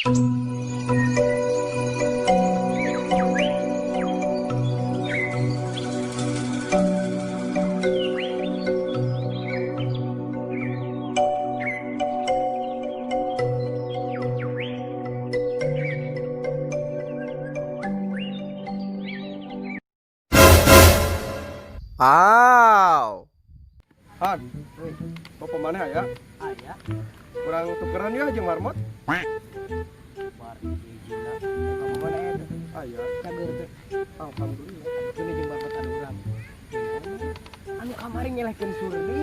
Aw. Han, bapak mana ya? Aya. Kurang tukeran ya jeung marmot? Bar hijina. Kamu mana ya tuh? Aya. Cager teh. Alhamdulillah. Ini jeung bapak anu urang. Anu kamari nyelehkeun Surdi.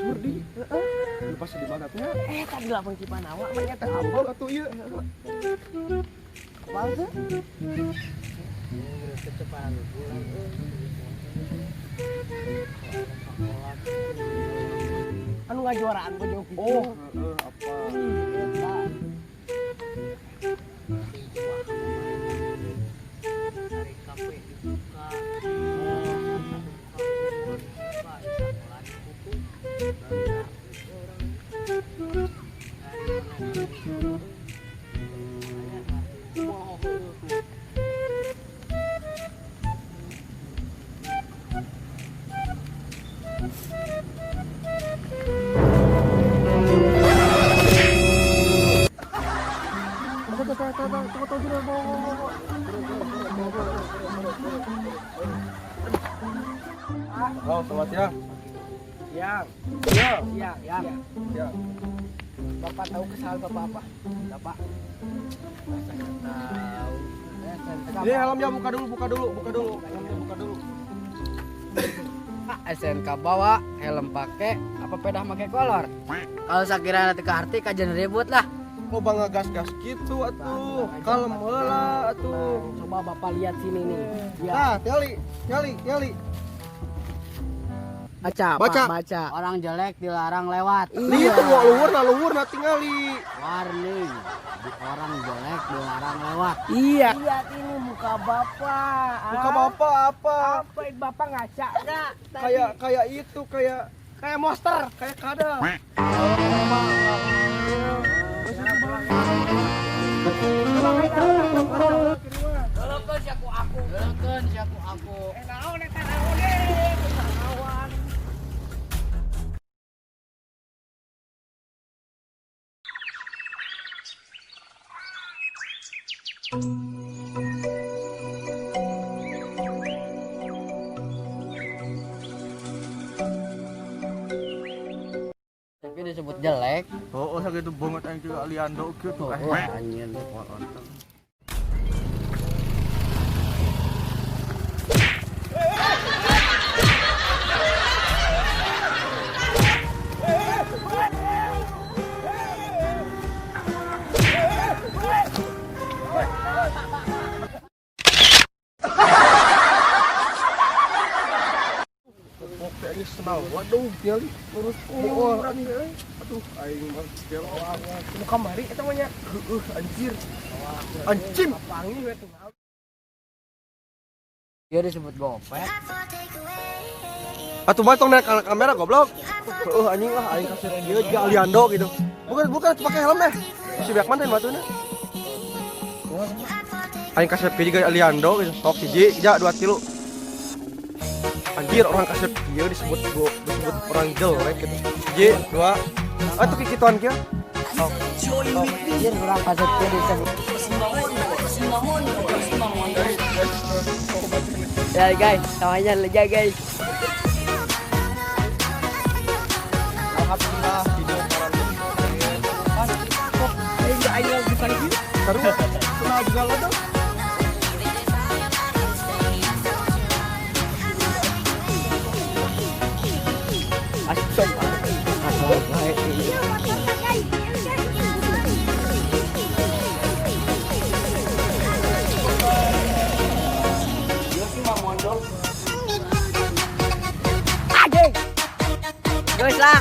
Surdi. Heeh. Lu pas di mana nya? Eh, tadi lapang Cipanawa mah nya teh. Apal atuh ieu. Apal teh? Anu ngajuaraan bojong picu. Oh, heeh, apa? Eta. Oh, selamat siang. Siang. Siang. Siang, siang. Siang. Bapak tahu kesalahan bapak apa? Bapak. Masa nggak tahu. Ini helmnya buka dulu, buka dulu, buka dulu. Helmnya buka dulu. SNK bawa, helm pakai, apa pedah pakai kolor? Kalau sakirana teu kaarti kajian ribut lah. Kok bangga gas-gas gitu atuh. Kalem heula atuh. Coba bapak lihat sini nih. Ya. Nah, tiali, tiali, tiali. Baca, Baca. Pak, baca. Orang jelek dilarang lewat. Li itu gua luhur nah luhur nah tingali. Warning, orang jelek dilarang lewat. Iya. Lihat ini muka bapak. Muka bapak apa? Apa bapak ngaca enggak? Kayak kayak itu kayak kayak monster. Kayak kadal. Dolokeun si aku aku. Dolokeun si aku aku. Naon eta naon eh naon. Tapi disebut jelek. Oh, oh sakitu banget aing juga Aliando gitu. Oh, anjir. Aing senang. Waduh, tiali lurus. Oh, aduh, aing mah tiali. Muka mari eta mah nya. Heueuh, anjir. Anjing. Pangi we tuh. Dia disebut gopet. Atuh mah tong naik kamera goblok. Heueuh anjing lah aing kasih dia juga Aliando gitu. Bukan bukan pakai helm deh. Si Beckman teh batuna. Aing kasih juga Aliando gitu. Sok hiji, ja 2 tilu. Anjir orang kasep kieu disebut disebut orang jelek gitu. Hiji, dua. Atuh kikituan kieu. Sok. Anjir orang kasep kieu disebut. Ya guys, namanya lega guys. Alhamdulillah video orang Aing aing bukan kieu. Seru, kenal juga lo dong. Asik. Guys lah.